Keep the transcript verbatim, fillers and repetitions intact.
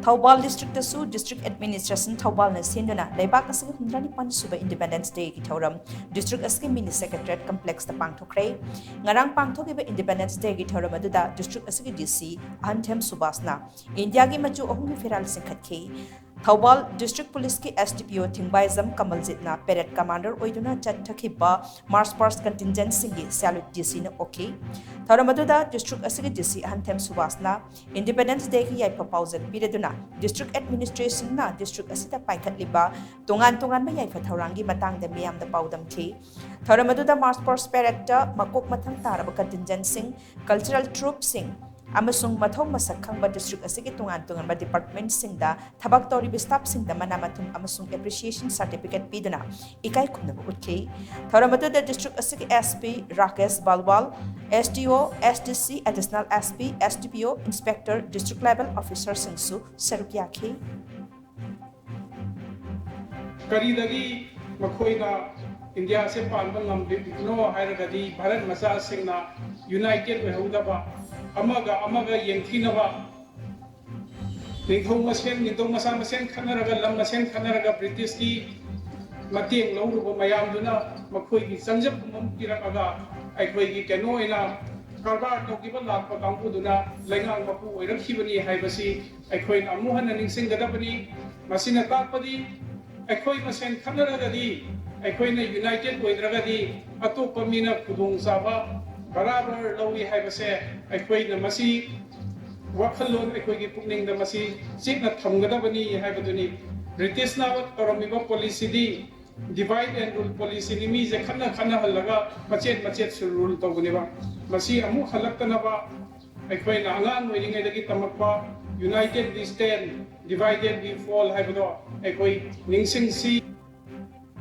Thoubal ꯗꯤꯁꯇ꯭ꯔꯤꯛꯇꯁꯨ district administration ꯊꯧꯕꯥꯜꯅ ꯁꯤꯟꯗꯨꯅ ꯂꯩꯕꯥꯛ ꯑꯁꯤꯒꯤ ꯍꯨꯝꯗ꯭ꯔꯥ ꯅꯤꯄꯥꯟ ꯁꯨꯕ ꯏꯟꯗꯤꯄꯦꯟꯗꯦꯟꯁ ꯗꯦꯒꯤ ꯊꯧꯔꯝ ꯗꯤꯁꯇ꯭ꯔꯤꯛ ꯑꯁꯤꯒꯤ ꯃꯤꯅꯤ ꯁꯦꯀ꯭ꯔꯦꯇꯔꯤꯌꯦꯠ ꯀꯝꯄ꯭ꯂꯦꯛꯁꯇ ꯄꯥꯡꯊꯣꯛꯈ꯭ꯔꯦ꯫ ꯉꯔꯥꯡ ꯄꯥꯡꯊꯣꯛꯈꯤꯕ ꯏꯟꯗꯤꯄꯦꯟꯗꯦꯟꯁ ꯗꯦꯒꯤ ꯊꯧꯔꯝ ꯑꯗꯨꯗ ꯗꯤꯁꯇ꯭ꯔꯤꯛ ꯑꯁꯤꯒꯤ ꯗꯤ ꯁꯤ ꯑꯍꯟꯊꯦꯝ ꯁꯨꯕꯥꯁꯅ ꯏꯟꯗꯤꯌꯥꯒꯤ ꯃꯆꯨ ꯑꯍꯨꯝꯒꯤ ꯐꯤꯔꯥꯜ ꯆꯤꯡꯈꯠꯈꯤ꯫ ꯊꯧꯕꯥꯜ ꯗꯤꯁꯇ꯭ꯔꯤꯛ ꯄꯨꯂꯤꯁꯀꯤ ꯑꯦꯁ ꯗꯤ ꯄꯤ ꯑꯣ ꯊꯤꯡꯕꯥꯏꯖꯝ ꯀꯃꯜꯖꯤꯠꯅ ꯄꯦꯔꯦꯗ ꯀꯃꯥꯟꯗꯔ ꯑꯣꯏꯗꯨꯅ ꯆꯠꯊꯈꯤꯕ ꯃꯥꯔꯆ ꯄꯥꯁ ꯀꯟꯇꯤꯟꯖꯦꯟꯁꯤꯡꯒꯤ ꯁꯦꯂ꯭ꯌꯨꯠ ꯗꯤ ꯁꯤꯅ ꯑꯣꯛꯈꯤ꯫ ꯊꯧꯔꯝ ꯑꯗꯨꯗ ꯗꯤꯁꯇ꯭ꯔꯤꯛ ꯑꯁꯤꯒꯤ ꯗꯤ ꯁꯤ ꯑꯍꯟꯊꯦꯝ ꯁꯨꯕꯥꯁꯅ ꯏꯟꯗꯤꯄꯦꯟꯗꯦꯟꯁ ꯗꯦꯒꯤ ꯌꯥꯏꯐ ꯄꯥꯎꯖꯦꯜ ꯄꯤꯔꯗꯨꯅ ꯗꯤꯁꯇ꯭ꯔꯤꯛ ꯑꯦꯗꯃꯤꯅꯤꯁꯇ꯭ꯔꯦꯁꯟꯅ ꯗꯤꯁꯇ꯭ꯔꯤꯛ ꯑꯁꯤꯗ ꯄꯥꯏꯈꯠꯂꯤꯕ ꯇꯣꯉꯥꯟ ꯇꯣꯉꯥꯟꯕ ꯌꯥꯏꯐ ꯊꯧꯔꯥꯡꯒꯤ ꯃꯇꯥꯡꯗ ꯃꯤꯌꯥꯝꯗ ꯄꯥꯎꯗꯝꯈꯤ꯫ ꯊꯧꯔꯝ ꯑꯗꯨꯗ ꯃꯥꯔꯆ ꯄꯥꯁ ꯄꯦꯔꯦꯗꯇ ꯃꯀꯣꯛ ꯃꯊꯪ ꯇꯥꯔꯕ ꯀꯟꯇꯤꯟꯖꯦꯟꯁꯤꯡ, ꯀꯜꯆꯔꯦꯜ ꯇ꯭ꯔꯨꯞꯁꯤꯡ ꯑꯃꯁꯨꯡ ꯃꯊꯧ ꯃꯁꯛ ꯈꯪꯕ ꯗꯤꯁꯇ꯭ꯔꯤꯛ ꯑꯁꯤꯒꯤ ꯇꯣꯉꯥꯟ ꯇꯣꯉꯥꯟꯕ ꯗꯤꯄꯥꯔꯠꯃꯦꯟꯠꯁꯤꯡꯗ ꯊꯕꯛ ꯇꯧꯔꯤꯕ ꯁ꯭ꯇꯥꯐꯁꯤꯡꯗ ꯃꯅꯥ ꯃꯊꯨꯝ ꯑꯃꯁꯨꯡ ꯑꯦꯄ꯭ꯔꯤꯁꯤꯌꯦꯁꯟ ꯁꯥꯔꯇꯤꯐꯤꯀꯦꯠ ꯄꯤꯗꯨꯅ ꯏꯀꯥꯏ ꯈꯨꯝꯅꯕ ꯎꯠꯈꯤ꯫ ꯊꯧꯔꯝ ꯑꯗꯨꯗ ꯗꯤꯁꯇ꯭ꯔꯤꯛ ꯑꯁꯤꯒꯤ S P Rakesh ꯕꯥꯜꯋꯥꯜ, S D ꯑꯣ, ꯑꯦꯁ ꯗꯤ ꯁꯤ, additional S P, S D ꯄꯤ ꯑꯣ, ꯏꯟꯁꯄꯦꯛꯇꯔ, ꯗꯤꯁꯇ꯭ꯔꯤꯛ ꯂꯦꯚꯦꯜ ꯑꯣꯐꯤꯁꯔꯁꯤꯡꯁꯨ ꯁꯔꯨꯛ ꯌꯥꯈꯤ꯫ ꯀꯔꯤꯗꯒꯤ ꯃꯈꯣꯏꯅ ꯏꯟꯗꯤꯌꯥꯁꯦ ꯄꯥꯟꯕ ꯉꯝꯂꯤꯕꯅꯣ ꯍꯥꯏꯔꯒꯗꯤ, ꯚꯥꯔꯠ ꯃꯆꯥꯁꯤꯡꯅ ꯌꯨꯅꯥꯏꯇꯦꯠ ꯑꯣꯏꯍꯧꯗꯕ, ꯑꯃꯒ ꯑꯃꯒ ꯌꯦꯡꯊꯤꯅꯕ, ꯅꯤꯡꯊꯧ ꯃꯁꯦꯟ, ꯅꯤꯡꯊꯧ ꯃꯆꯥ ꯃꯁꯦꯟ ꯈꯠꯅꯔꯒ, ꯂꯝ ꯃꯁꯦꯟ ꯈꯠꯅꯔꯒ, ꯕ꯭ꯔꯤꯇꯤꯁꯀꯤ ꯃꯇꯦꯡ ꯂꯧꯔꯨꯕ ꯃꯌꯥꯝꯗꯨꯅ ꯃꯈꯣꯏꯒꯤ ꯆꯪꯖꯐꯝ ꯑꯃ ꯄꯤꯔꯛꯑꯒ, ꯑꯩꯈꯣꯏꯒꯤ ꯀꯩꯅꯣ ꯑꯣꯏꯅ ꯀꯔꯕꯥꯔ ꯇꯧꯈꯤꯕ ꯂꯥꯛꯄ ꯀꯥꯡꯕꯨꯗꯨꯅ ꯂꯩꯉꯥꯛ ꯃꯄꯨ ꯑꯣꯏꯔꯛꯈꯤꯕꯅꯤ ꯍꯥꯏꯕꯁꯤ ꯑꯩꯈꯣꯏꯅ ꯑꯃꯨꯛ ꯍꯟꯅ ꯅꯤꯡꯁꯤꯡꯒꯗꯕꯅꯤ꯫ ꯃꯁꯤꯅ ꯇꯥꯛꯄꯗꯤ ꯑꯩꯈꯣꯏ ꯃꯁꯦꯟ ꯈꯠꯅꯔꯒꯗꯤ, ꯑꯩꯈꯣꯏꯅ ꯌꯨꯅꯥꯏꯇꯦꯠ ꯑꯣꯏꯗ꯭ꯔꯒꯗꯤ ꯑꯇꯣꯞꯄ ꯃꯤꯅ ꯈꯨꯗꯣꯡꯆꯥꯕ ꯕꯔꯥꯕꯔ ꯂꯧꯏ ꯍꯥꯏꯕꯁꯦ ꯑꯩꯈꯣꯏꯅ ꯃꯁꯤ ꯋꯥꯈꯜꯂꯣꯟ ꯑꯩꯈꯣꯏꯒꯤ ꯄꯨꯛꯅꯤꯡꯗ ꯃꯁꯤ ꯆꯦꯠꯅ ꯊꯝꯒꯗꯕꯅꯤ ꯍꯥꯏꯕꯗꯨꯅꯤ꯫ ꯕ꯭ꯔꯤꯇꯤꯁꯅ ꯇꯧꯔꯝꯃꯤꯕ ꯄꯣꯂꯤꯁꯤꯗꯤ divide and rule ꯄꯣꯂꯤꯁꯤꯅꯤ꯫ ꯃꯤꯁꯦ ꯈꯠꯅ ꯈꯠꯅꯍꯜꯂꯒ ꯃꯆꯦꯠ ꯃꯆꯦꯠꯁꯨ ꯔꯨꯜ ꯇꯧꯕꯅꯦꯕ꯫ ꯃꯁꯤ ꯑꯃꯨꯛ ꯍꯜꯂꯛꯇꯅꯕ ꯑꯩꯈꯣꯏꯅ ꯑꯉꯥꯡ ꯑꯣꯏꯔꯤꯉꯩꯗꯒꯤ ꯇꯝꯃꯛꯄ United We Stand, Divided We Fall ꯍꯥꯏꯕꯗꯣ ꯑꯩꯈꯣꯏ ꯅꯤꯡꯁꯤꯡꯁꯤ꯫